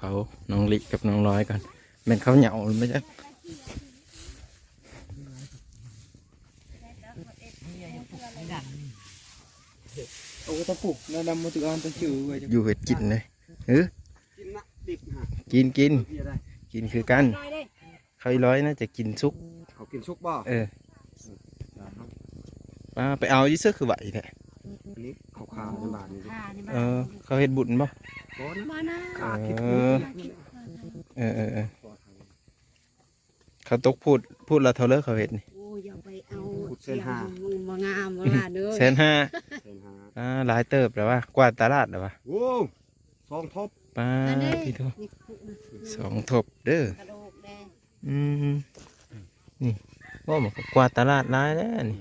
ເອົານ້ອງລິກັບນ້ອງລອຍກ່ອນ ແມ່ນເຂົາເຫຍົາບໍ່ຈັກ. ໂອ້ ຕະປຸກນະ ດຳບໍ່ຖືກອັນຕະຈື່ໄວ້ ຢູ່ເຮັດກິນເດ້. ຫື ກິນນະ ດິບຫະ ກິນ ກິນ ກິນຄືກັນ. ເຂົາອີຫຼອຍນະຈະກິນສຸກ ເຂົາກິນສຸກບໍ່? ເອີ ປ້າ ໄປເອົາຢູ່ເຊິ່ງຄືໄວແທ້. ອັນນີ້ເຂົາຂາໃນບ້ານນີ້ ເອີ ເຂົາເຮັດບຸນບໍ່? ບໍ່ນະ ຂາຜິດ. ເອີ ເອີ ເອີ ເອີ ເຂົາຕົກພຸດ ພຸດລະເທົ່າເລີເຂົາເຮັດນີ້? ໂອ້ຍ ຢ່າໄປເອົາ ພຸດແສນຫ້າ ບໍ່ງາມບໍ່ຫຼານເດີ ແສນຫ້າ ແສນຫ້າ. ອ່າ ຫຼາຍເຕີບແລ້ວວະ ກວ່າຕະຫຼາດແລ້ວວະ. ໂອ້ ສອງທົບ ປ້າ ອັນນີ້ ຕິໂທ ນີ້ ສອງທົບເດີ ກະໂດກແດ່. ອືມ ນີ້ ໂອ້ ມັນກະກວ່າຕະຫຼາດຫຼາຍແລ້ວນີ້.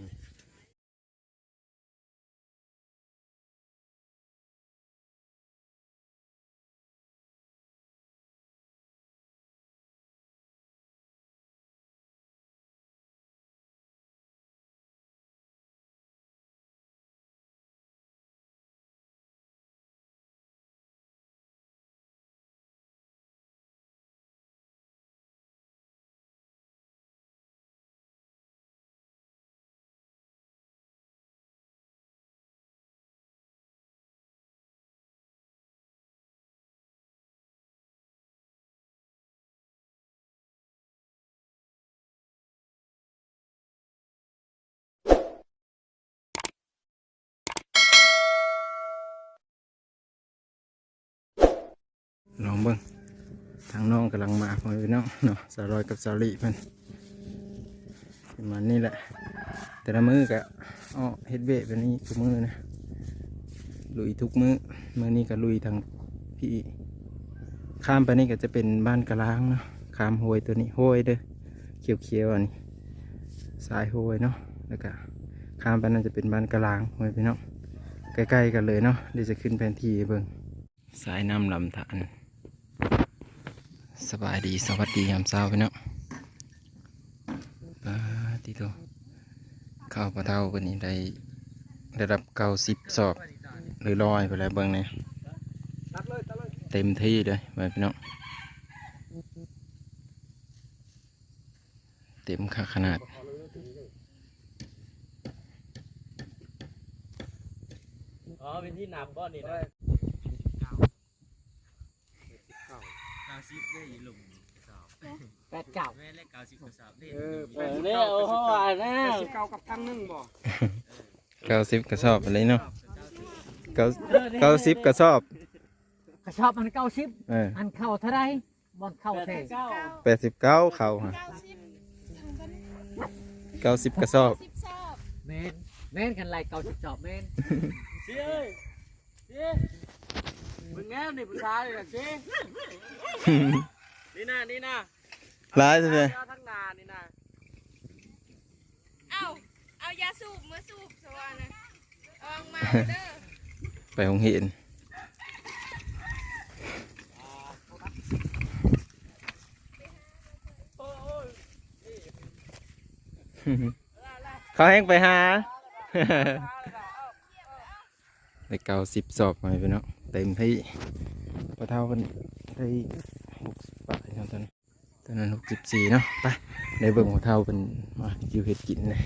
ລອງເບິ່ງ ທາງນ້ອງກຳລັງມາ ພໍ່ແມ່ພີ່ນ້ອງເນາະ ສາວລອຍກັບສາວລີເພິ່ນ ປະມານນີ້ແຫຼະ. ແຕ່ລະມື້ກະອອກເຮັດວຽກແບບນີ້ທຸກມື້ນະ ລຸຍທຸກມື້. ມື້ນີ້ກະລຸຍທາງພີ້ ຂ້າມໄປນີ້ກະຈະເປັນບ້ານກະລາງເນາະ ຂ້າມຫ້ວຍໂຕນີ້ ຫ້ວຍເດີ ຂຽວໆ ອັນນີ້ ຊາຍຫ້ວຍເນາະ ແລ້ວກະຂ້າມໄປນັ້ນຈະເປັນບ້ານກະລາງ ພໍ່ແມ່ພີ່ນ້ອງ ໃກ້ໆ ກັນເລີຍເນາະ. ດຽວຈະຂຶ້ນແຜນທີ່ໃຫ້ເບິ່ງ ສາຍນ້ຳລຳທານ. ສະບາຍດີ ສະຫວັດດີຍາມເຊົ້າພີ່ນ້ອງ. ປາດຕິໂທ ເຂົ້າພໍ່ເຖົ້າເພິ່ນນີ້ໄດ້ລະດັບເກົ້າສິບສອບ ຫຼື ຮ້ອຍໄປແລ້ວ ເບິ່ງແດ່ ເຕັມທີ່ເລີຍ ພີ່ນ້ອງ. ເຕັມຄັກຂະໜາດ. ອໍ ເປັນທີ່ນັບບໍ່ນີ້ນະ? ເກົ້າສິບເດ້ ອີ່ລຸມກະສອບ ແປດເກົ້າ ແມ່ນແລ້ວ ເກົ້າສິບກະສອບເດ້. ເອີ ແປດສິບເກົ້າ ເອີ ເຮົາວ່ານະ ແປດສິບເກົ້າກັບທາງໜຶ່ງບໍ່? ເກົ້າສິບກະສອບໄປເລີຍເນາະ ເກົ້າ ເກົ້າສິບກະສອບ ກະສອບມັນເກົ້າສິບ ເອີ ອັນເຂົ້າເທົ່າໃດ? ບ່ອນເຂົ້າແທ້ ແປດສິບເກົ້າ ເຂົ້າຫະ ເກົ້າສິບ ເກົ້າສິບກະສອບ ແມ່ນ ແມ່ນ ຄັນໄລ່ເກົ້າສິບສອບແມ່ນ. ຊິເອີຍ ຊິ ເບິ່ງແນວນີ້ຜູ້ຊາຍນີ້ນະ ຊິ ນີ້ນະ ນີ້ນະ ຫຼາຍແທ້ ທາງໜ້ານີ້ນະ. ເອົາ ເອົາຢາສູບມາສູບຊະວ່ານະ ອອກມາເດີ ໄປໂຮງຮຽນ. ເຂົາແຮ່ງໄປຫາ ໄດ້ເກົ້າສິບສອບ ພໍ່ແມ່ພີ່ນ້ອງ ເຕັມທີ່. ພໍ່ເຖົ້າເພິ່ນໄດ້ຫົກສິບປາຍເນາະ ຕອນນີ້ ຕອນນັ້ນຫົກສິບສີ່ເນາະ. ໄປ ໄດ້ເບິ່ງພໍ່ເຖົ້າເພິ່ນມາຢູ່ເຮັດກິນເດ້.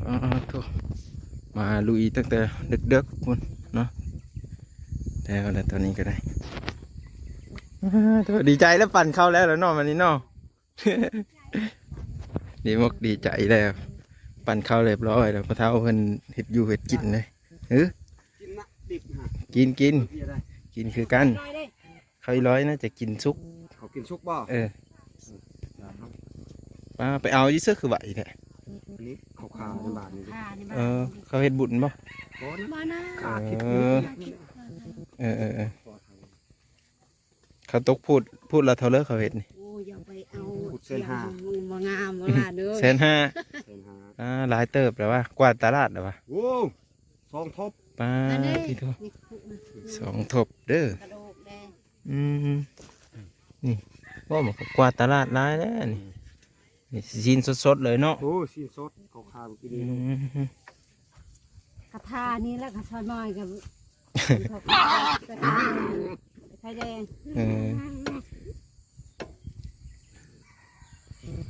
ອ້າໂທ້ ມາລຸຍຕັ້ງແຕ່ເດິກໆ ພຸ້ນເນາະ ແຕ່ວ່າແລ້ວຕອນນີ້ກະໄດ້ ອ້າໂທ້ ດີໃຈແລ້ວ ປັ້ນເຂົ້າແລ້ວເນາະ ບາດນີ້ເນາະ. ດີອົກດີໃຈແລ້ວ ປັ້ນເຂົ້າຮຽບຮ້ອຍແລ້ວ ພໍ່ເຖົ້າເພິ່ນເຮັດຢູ່ເຮັດກິນເດ້. ຫື ກິນນະ ດິບຫະ ກິນ ກິນ ກິນຄືກັນ. ເຂົາອີຫຼອຍນະຈະກິນສຸກ ເຂົາກິນສຸກບໍ່? ເອີ ປ້າ ໄປເອົາຢູ່ເຊິ່ງຄືໄວແທ້. ອັນນີ້ເຂົາຂາໃນບ້ານນີ້ ເອີ ເຂົາເຮັດບຸນບໍ່? ບໍ່ນະ ຂາຜິດ. ເອີ ເອີ ເອີ ເອີ ເຂົາຕົກພຸດ ພຸດລະເທົ່າເລີເຂົາເຮັດນີ້? ໂອ້ ຢ່າໄປເອົາ ພຸດແສນຫ້າ ບໍ່ງາມບໍ່ຫຼານເດີ ແສນຫ້າ ແສນຫ້າ. ອ່າ ຫຼາຍເຕີບແລ້ວວະ ກວ່າຕະຫຼາດແລ້ວວະ. ໂອ້ ສອງທົບ ປາດຕິໂທ ສອງທົບເດີ ກະໂດກແດ່. ອືມ ນີ້ ໂອ້ ມັນກະກວ່າຕະຫຼາດຫຼາຍແລ້ວນີ້. ນີ້ຊີ້ນສົດໆເລີຍເນາະ. ໂອ້ ຊີ້ນສົດ ເຂົາຂາຍມື້ກີ້ນີ້. ອືມ ກະທານີ້ລະ ກະຊາວນ້ອຍກະ ໄຂ່ແດງ ເອີ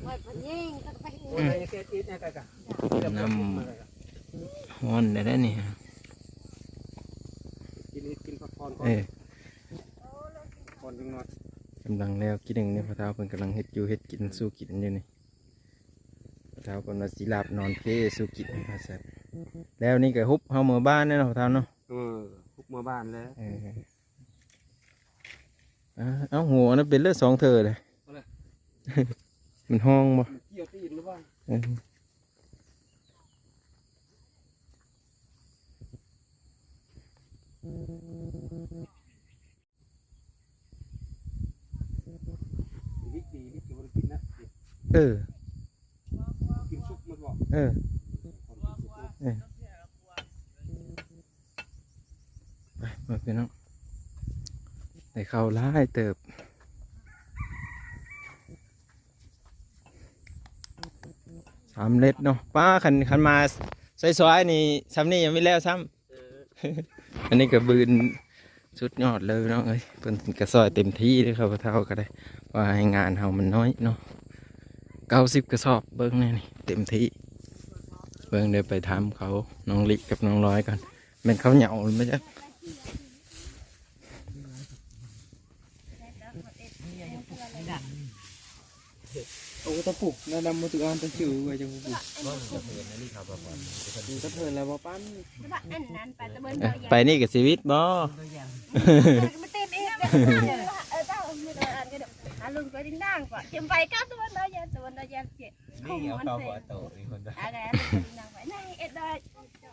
ໂອ້ຍ ມັນຍິງກໍໄປ ອືມ ນ້ຳຮ້ອນໄດ້ແລ້ວນີ້ ກິນ ກິນພັກຜ່ອນກ່ອນ ເອີ ພັກຜ່ອນຈັກໜ້ອຍ ກຳລັງແລ້ວກິນໜຶ່ງນີ້ ພໍ່ເຖົ້າເພິ່ນກຳລັງເຮັດຢູ່ເຮັດກິນສູ່ກິນຢູ່ນີ້ ພໍ່ເຖົ້າເພິ່ນວ່າຊິລາບນອນເພສູ່ກິນວ່າຊັ້ນ ແລ້ວນີ້ກໍຮຸບເຮົາເມືອບ້ານແລ້ວເນາະ ພໍ່ເຖົ້າເນາະ ເອີ ຮຸບເມືອບ້ານແລ້ວ ເອີ. ອ່າ ເອົາ ໂຫ ອັນນັ້ນເປັນເລືອດສອງເທື່ອເລີຍ ເອົາເລີຍ ມັນຮ້ອງບໍ່? ມັນກ່ຽວຕີນຫຼືວ່າ? ເອີ ເອີ ກິນສຸກມັນບໍ່? ເອີ ເອີ. ໄປ ມາພີ່ນ້ອງ ໄດ້ເຂົ້າຫຼາຍເຕີບ ສຳເລັດເນາະ ປ້າ ຄັນ ຄັນມາຊອຍໆ ນີ້ ຊ່ຳນີ້ຍັງມີແລ້ວຊ້ຳ ເອີ ອັນນີ້ກໍບືນສຸດຍອດເລີຍພີ່ນ້ອງເອີຍ ເພິ່ນກໍຊ່ອຍເຕັມທີ່ເລີຍ ຂ້າພະເຈົ້າກໍໄດ້ ວ່າໃຫ້ງານເຮົາມັນນ້ອຍເນາະ ເກົ້າສິບກະສອບ ເບິ່ງແນ່ນີ້ ເຕັມທີ່ ເບິ່ງ ດຽວໄປຖາມເຂົາ ນ້ອງລິກັບນ້ອງລອຍກ່ອນ ແມ່ນເຂົາເຫຍົາມາຈັກ ໂອ້ ຕະປຸກ ແນະນຳມາຖືອັນຕະຈື່ໄວ້ຈັງ ບໍ່ ມັນກະເທີນນະລິ ເຂົາບໍ່ ມັນກະເທີນແລ້ວບໍ່ປັນ ແຕ່ວ່າອັນນັ້ນໄປຕະເບິ່ນ ເອີ ດາວຢາ ໄປນີ້ກະຊີວິດບໍ່? ມັນເຕັມອີກ ເອີ ເຈົ້າມີແຕ່ອັນກະ ອາ ລົງໄປດິນດ່າງກວ່າ ຈະໄປກັບຕະເບິ່ນດາວຢາ ຕະເບິ່ນດາວຢາ ເຈັບ ນີ້ເອົາເຂົ້າບໍ່ໂຕອີກຄົນ ອາ ແລ້ວນາງໄປ ນາງເອັດດອຍ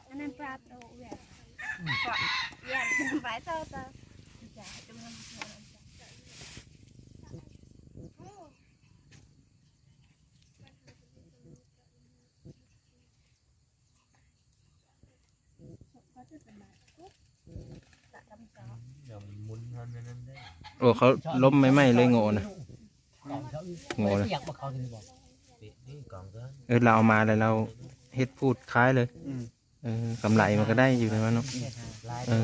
ອັນນັ້ນປາໂຕເວີຍ ກໍຢ້ານໄປຕໍ່ ຕໍ່ ໂອ້ ເຂົາລົ້ມໃໝ່ໆ ເລີຍໂງ່ນະ ໂງ່ນະ ເອີ ລາວເອົາມາແລ້ວລາວເຮັດພູດຂາຍເລີຍ ອືມ ເອີ ກຳໄລມັນກໍໄດ້ຢູ່ແລ້ວເນາະ ເອີ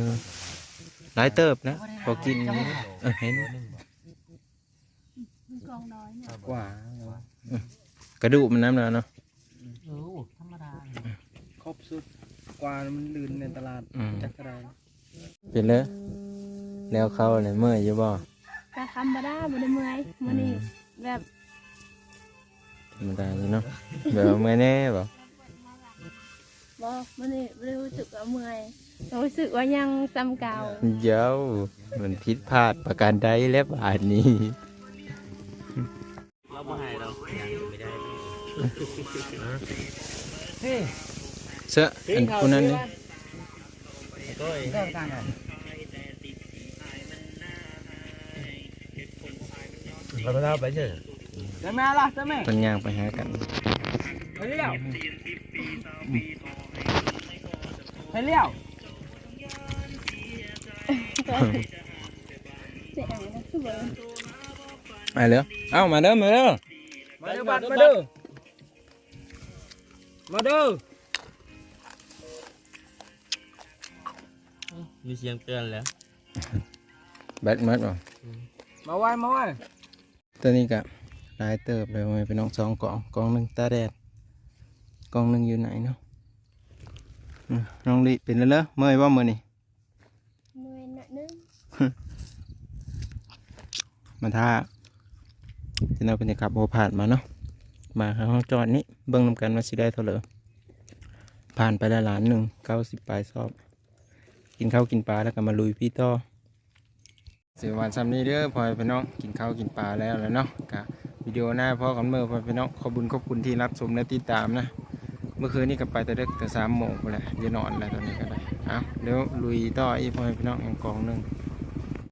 ຫຼາຍເຕີບນະ ພໍກິນຢູ່ ເອີ ເຫັນ ມັນກອງນ້ອຍເນາະ ກວ່າເນາະ ອືມ ກະດູກມັນນຳແລ້ວເນາະ ເອີ ທຳມະດາ ຄົບສຸດ ກວ່າມັນລື່ນໃນຕະຫຼາດ ອືມ ຈັກເທົ່າໃດ ເປັນເລີຍ ແລ້ວເຂົ້າແລ້ວເມື່ອຍຢູ່ບໍ່? ກະທຳມະດາ ບໍ່ໄດ້ເມື່ອຍ ມື້ນີ້ ອືມ ແບບ ທຳມະດາຢູ່ເນາະ ແບບວ່າເມື່ອຍແດ່ບໍ່? ບໍ່ ມື້ນີ້ບໍ່ໄດ້ຮູ້ສຶກວ່າເມື່ອຍ ຮູ້ສຶກວ່າຍັງສ່ຳເກົ່າ ເຍົ້າ ມັນຜິດພາດປະການໃດແລ້ວບາດນີ້ ເຮົາບໍ່ໃຫ້ດອກ ຍັງບໍ່ໄດ້ ເສື້ອອັນຜູ້ນັ້ນນີ້ ເຮົາໄປເຊີ ເດີນມາລະ ເດີນມາ ເພິ່ນຍ່າງໄປຫາກັນ ໄປແລ້ວ ໄປແລ້ວ ໄປເລີຍ ເອົ້າ ມາເດີ ມາເດີ ມາເດີບັດ ມາເດີ ມາເດີ ມີສຽງເຕືອນແລ້ວ ແບັດໝົດບໍ່? ອືມ ມາໄວ ມາໄວ ຕອນນີ້ກະຫຼາຍເຕີບເລີຍ ພໍ່ແມ່ພີ່ນ້ອງ ສອງກອງ ກອງໜຶ່ງຕາກແດດ ກອງໜຶ່ງຢູ່ໃນເນາະ ອືມ ນ້ອງລິເປັນແນວເລີ ເມື່ອຍບໍ່ມື້ນີ້? ເມື່ອຍໜ້ອຍໜຶ່ງ ມາຖ້າ ທີ່ເຮົາເປັນໄດ້ຂັບໂອພາດມາເນາະ ມາຫາເຮົາຈອດນີ້ ເບິ່ງນຳກັນວ່າຊິໄດ້ເທົ່າໃດ ຜ່ານໄປແລ້ວລ້ານໜຶ່ງ ເກົ້າສິບປາຍຊອບ ກິນເຂົ້າກິນປາແລ້ວກໍມາລຸຍພີ້ຕໍ່ ຊິປະມານຊ່ຳນີ້ເດີ ພໍ່ແມ່ພີ່ນ້ອງ ກິນເຂົ້າກິນປາແລ້ວແຫຼະເນາະ ກະວິດີໂອໜ້າພໍ້ກັນເດີ ພໍ່ແມ່ພີ່ນ້ອງ ຂອບບຸນຂອບຄຸນທີ່ຮັບຊົມ ແລະ ຕິດຕາມນະ ເມື່ອຄືນນີ້ກໍໄປແຕ່ເດິກ ແຕ່ສາມໂມງພຸ້ນແຫຼະ ຢ່ານອນແລ້ວຕອນນີ້ກໍໄດ້ ເອົາ ດຽວລຸຍຕໍ່ອີກ ພໍ່ແມ່ພີ່ນ້ອງ ກອງໜຶ່ງ